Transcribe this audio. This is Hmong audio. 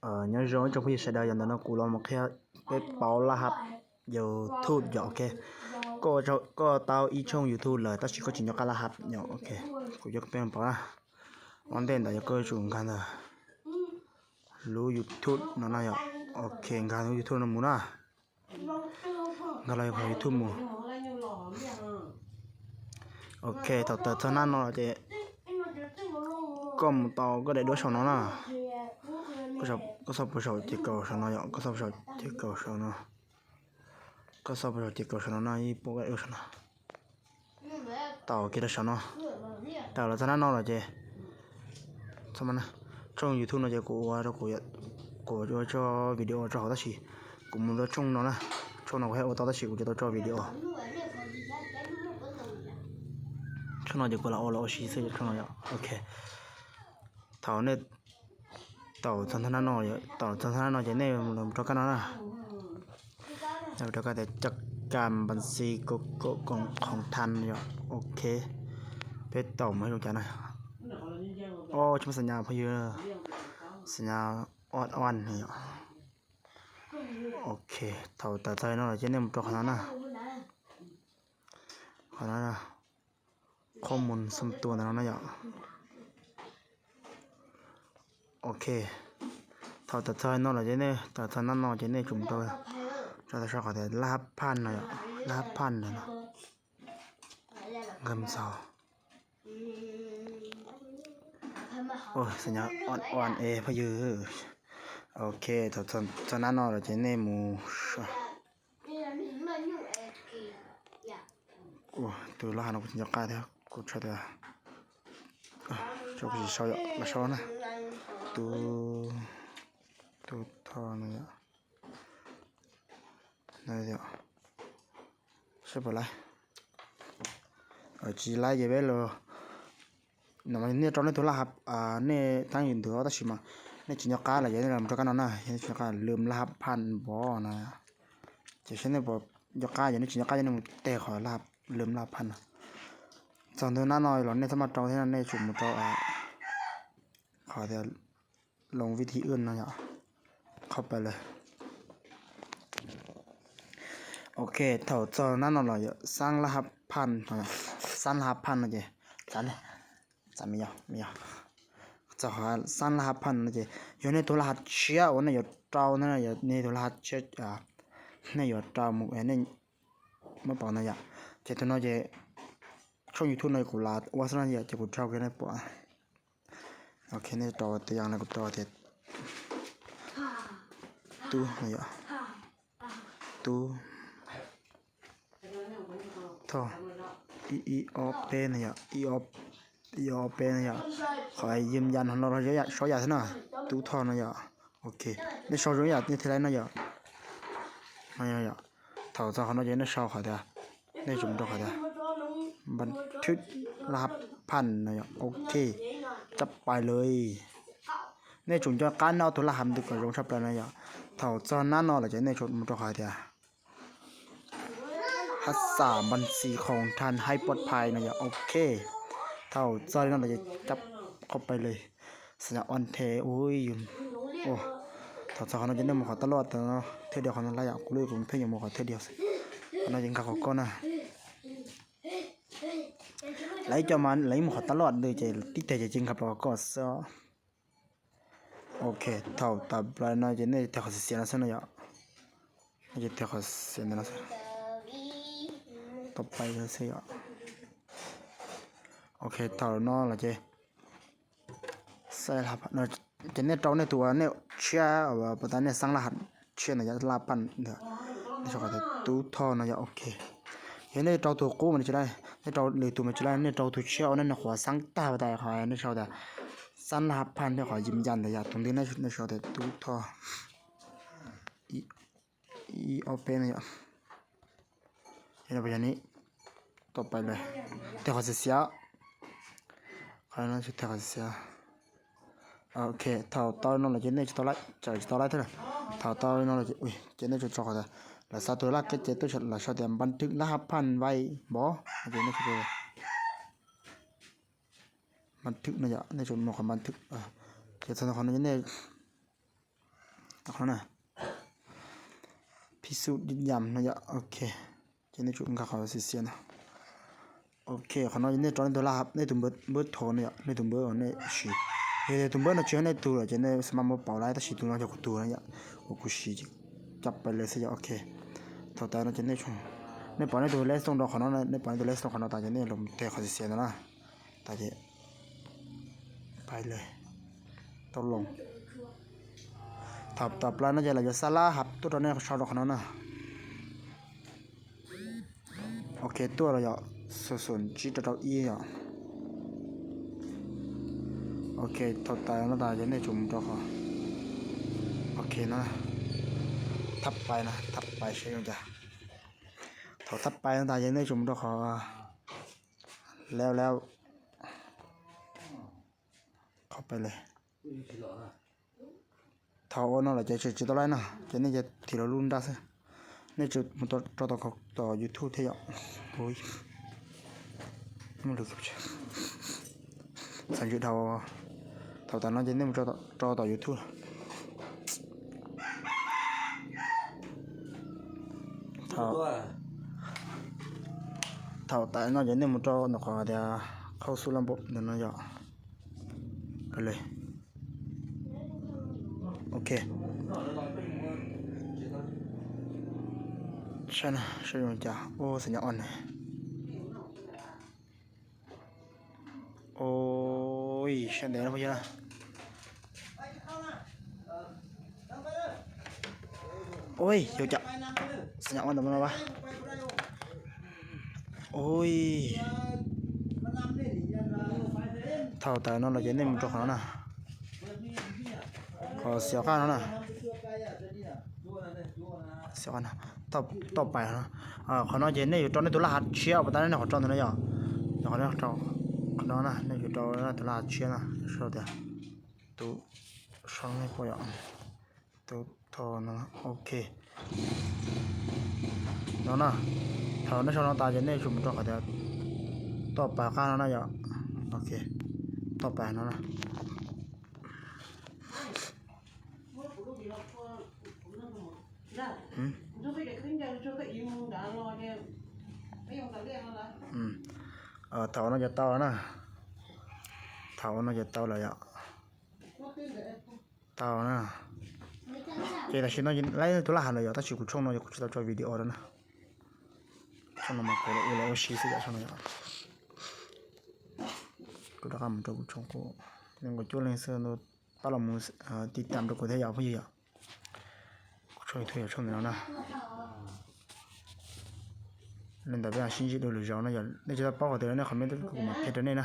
Nyob zoo ib tsoom phooj ywg sawv daws, yog ntawm no kuv los mus qhia peb pauv laj hab YouTube yom. Ok, koj tau ib tshooj YouTube lawm tab sis koj tsis nco qab laj hab yom. Ok, kuv coj peb mus pauv na. Ua ntej ntawd yog koj yuav tsum nkag ntawm lub YouTube no na yom. Ok, nkag lub YouTube no mus na. Nkag los yog YouTube mus. Ok, thaum tawm txog nab no ces koj mus tau koj daim duab saum no na. Koj xauj puas saum ces kaum saum no yom, koj xauj puas saum ces kaum saum no. Koj xauj puas saum ces kaum saum no no, ib puas koj daim duab saum no. Tau kiag rau saum no. Thaum los txog nab no los ces tshooj YouTube no ces kuv ua rau kuv, kuv ua tso video rau hauv tab sis kuv mus rau tshooj no na. Tshooj no kuv haj ua tau tab sis kuv tsis tau tso video. Tshooj no ces kuv los ua los ua si xwb tshooj no yom. Ok, thaum nej tau txog nab no, tau txog nab no ces nej mus rau kab no na. Rau kab tias coj kas npas xis koom than yom. Ok, peb tau mus ib lub cas na. Tsis muaj xas nyas phooj ywg, xas nyas oan oan yom. Ok, thaum tawm txog no los ces nej mus rau qhov no na. Qhov no, qhov mus xum tua ntawm no na yom. Ok, thaum tawm txog no los ces nej tawm txog nab no ces nej tsum rau, rau tau sau qhov tias laj hab phaj no yom, laj hab phaj ntawm no. Nkag mus txog. Xas nyas oan oan es phooj ywg. Ok, thaum txog nab no los ces nej mus tus laj hab no kuv tsis nco qab thiab kuv tsis, kuv tsis sau yom, los sau na. Tub, tub thoj no yom. Seb puas laib. Tsis laib ces peb los, no nej rau nej tus laj hab, nej tab yus ntws tab sis mas nej tsis nco qab los ces nej los rau kab no na, yog nej tsis nco qab lwm laj hab phaj npov no. Ces seb nej puas nco qab, yog nej tsis nco qab ces nej mus teg qhov lwm laj hab phaj no. Txog ntu nab no los nej txhob maj rau thiab no, nej tsum mus rau qhov tias loo vij thi wj no yom, qhov pais lawm. Ok, thaum txog nab no los yog xab laj hab phaj, xab laj hab phaj no ces, txog qhov xab laj hab phaj no ces yog nej tus laj hab tshiab uas nej yuav rau na, yog nej tus laj hab tshiab nej yuav rau mus, nej muab pauv ntawd yom. Ces tus no ces tshooj YouTube no kuv lam ua xwb no yom, ces kuv rau kiag nej pom. Ok, nej rau tus yam no kuv rau tias tub no yom, tub thoj, ib ob peb no yom, ib ob peb no yom. Qhov yws yas no los saib yam xwb na, tub thoj no yom. Ok, nej sau zoo yam nej thiaj laib no yom. Thaum txog qhov no ces nej sau qhov tias, nej tsum rau qhov tias npas thwb laj hab phaj no yom. Ok, cab pais lawm. Nej tsum nco qab nej ob tug laj hab ntws kom zoo tshaj plaws no yom. Thaum txog nab no lawm ces nej tsum mus rau qhov tias hab xam npas xis khoom than haib pov phais no yom. Ok, thaum txog li no lawm ces cab qhov pais lawm. Xas nyas oan the ui. Thaum txog qhov no ces nej mus qhov taj loj thiaj dhia qhov no lawm yom, kuv lub kuv pheej yuav mus qhov thiaj dhia xwb. Qhov no ces nkag qhov koj na. Lawv ib co mas lawv ib mus qhov taj loj ntws ces tib teg ces cia nkag plaws qhov koj xwb. Ok, thaum tawm plaws no ces nej teg qhov xiav xiav no xwb no yom. Nej teg qhov xiav ntawm no xwb. Tau pais xwb yom. Ok, thaum no los ces, ces nej rau nej tus uas nej tshiab, pas tas nej xab laj hab tshiab ntawd yog laj phaj ntawd, nej sau qhov tias tub thoj no yog ok. Yog nej rau tus qub mas tsis laib, nej rau lwm tus mas tsis laib, nej rau tus tshiab uas nej nws qhuav xab tag tas qhov nej sau tias xab laj hab phaj thiab qhov yws yas ntawd yom, tus ntwg nej sau tias tub thoj ib ob peb no yom. Yog li, tau pais lawm, teg qhov xiav xiav. Qhov no teg qhov xiav xiav. Ok, thaum tau li no los ces nej tsis tau laib, tsis tau laib thiab lawm. Thaum tau li no los ces nej tsum rau qhov tias, lawv xa tus laj kab ces twb lawv sau tias npas thwb laj hab phaj vais npov, ces nej npas thwb no yom, nej tsum mus qhov npas thwb. Ces txog qhov no ces nej no na, phij xub dib yam no yom. Ok, ces nej tsum nkag qhov xiav xiav no. Ok, qhov no nej rau nej tus laj hab, nej tus npawb thaum no yom, nej tus npawb uas nej siv. Yog tias tus npawb no tsis yog nej tug lawm ces nej xav mas muab pauv lawm, tab sis tus no yog kuv tug na yom, uas kuv siv coj pais lawm xwb yom. Ok, thaum tas no ces nej, nej pom nej tus lej xoo rau qhov no, nej pom nej tus lej xoo qhov no tas ces nej los mus teg qhov xiav xiav no na. Tas ces pais lawm, tau loo. Thaum tas plaws no ces lawv yuav xa laj hab tuaj rau nej sau rau qhov no na. Ok, tuaj los yom, xum xum tsib rau rau ib yom. Ok, thaum tas no tas ces nej tsum mus rau qhov, ok no, thab pais na, thab pais saib zoo cas. Thaum thab pais no tas ces nej tsum mus rau qhov lab lab, qhov pais lawm. Thaum ua no lawm ces tsis tau laib no ces nej cia thim los lub nraj xwb. Nej tsum mus rau tom YouTube thiab yom. Xav ntswg dhau. Thaum tas no ces nej mus rau tom YouTube. Thaum tas no ces nej mus rau ntawm qhov tias qhau xub laj npaum ntawm no yom. Ok, saib na, saib zoo cas. Ua xav nyob on ne. Ui, sab ntev no phooj ywg na. Ui, yog cas xav nyob on ntawm no a. Ui, thaum tas no los ces nej mus rau qhov no na, qhov xiav qaj no na. Toj pais no, qhov no ces nej yuav rau nej tus laj hav tshiab pas tas nej qhov rau ntawm no yom. Qhov no na nej yuav rau tus laj hav tshiab na, sau tias tus sau nej pom yom. Tus tho no, ok. No na, thaum nej sau no tas ces nej tsum mus rau qhov tias toj pais qaj no na yom. Ok, toj pais no na. Thaum no ces tau na, thaum no ces tau lawm yom. Tau na. Ces tam sim no laib tus laj hav lawm yom, tab sis kuv tshooj no yog kuv tsis tau tso video rau na. Tshooj no mas kuv ua los ua si xwb yom, tshooj no yom. Kuv rov qab mus rau kuv tshooj kuv, nees nkaum cuaj leej xwb, pab los mus tiv tam rau kuv thiab yom phooj ywg yom. Kuv tshooj YouTube yog tshooj ntawm no na. Li ntawd peb sib ntsib dua lwm zaus no yom, nej tsis tau paub qhov twg los nej comment kuv mam qhia rau nej na.